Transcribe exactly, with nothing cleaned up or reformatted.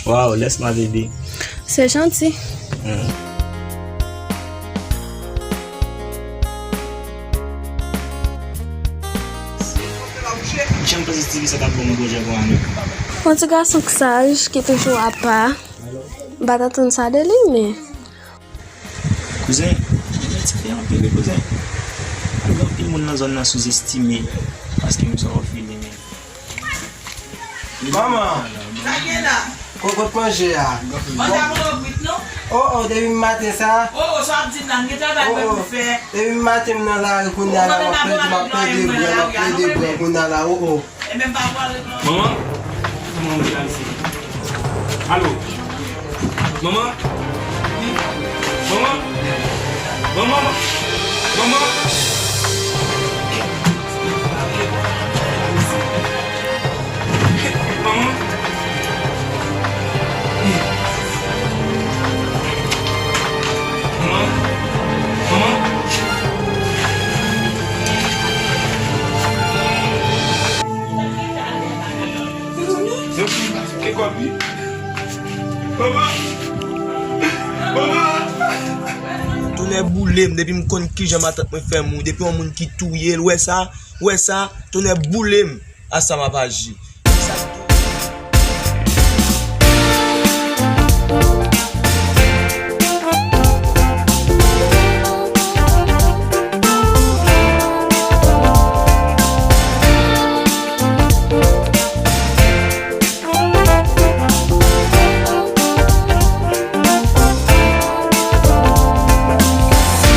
Wow, laisse-moi t'aider. C'est gentil. Hmm. Jan m panse Stevie sa t ap bon pou pwojè pou ane. Yon ti gason k saj, ki toujou apa. M pa t atann sa de li, men. Kouzen, mwen ti fè anpil wi kouzen. Gen anpil moun nan zòn nan souzestime paske m sa w file men. Manman, Sa gen la? Kokot manje a. Manje a poko kwit non? Oh oh, depi maten sa. Oh oh, sa w ap di m la, m gen travay mwen pou fè. Depi maten m nan lari kounye a la, m ap plede, m ap plede bwè, m ap plede bwè kounye a la, oh oh. Ebyen m pa pwale non. Manman, kòman w te la mesye? Alo? Manman? Manman? Manman? Manman? Manman? Manman? Manman? Yo fin pase kòb wi. Manman! Manman! Tonnè boule m, depi m konn kijan matant mwen fè mouri, depi yon moun ki touye l, wè sa, wè sa, tonnè boule m, a sa m ap aji.